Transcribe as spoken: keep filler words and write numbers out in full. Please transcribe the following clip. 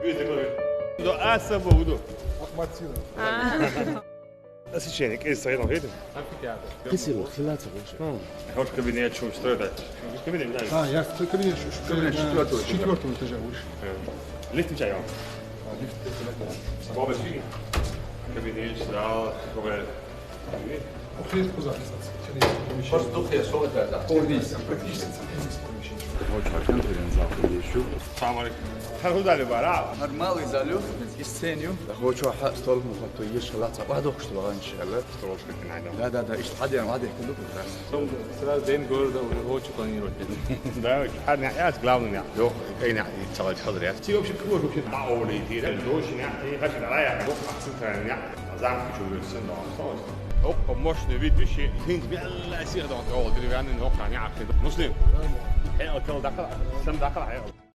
Видите, говорит. Да, а с собой буду. Ахматина. Освещение, кресло, я там, видите? Амфитеатр. Спасибо, хилаца больше. Хороший кабинет, что строят, да? Кабинет, да. А, я в кабинет, ш- ш- Кабинет на четвёртого этажа. Четвёртом этаже выше. Лифт, чай. А, лифт, это, это. Баба, сиди. Кабинет, зал, кабинет. Ух ты, куда? Просто дух я, что это, да? Практически. Очень конференц-зал, ещё. Салам алейкум. Худа ли бара? Нормальный залю, и сценю. Хочу ха стол мухату еш хилаца. Ва дохш ва, иншалла. Строчка финально. Да, да, да, иш хадя, ва дехту. Сразу день города уже хочу планировать. Да, хадя, я с главным я. Йо, кайна, и целый хадр я. Ти вообще кого вообще? Маоли, ти, да, дочь, я, и хочу, да, я, ну, акцент, я. Замки чуют, сын, да, осталось. Оп, мощный вид, видишь, хинт, белая сила, да, вот, деревянный, но, коня, Муслим. Э, около дакала, сам дакала, э.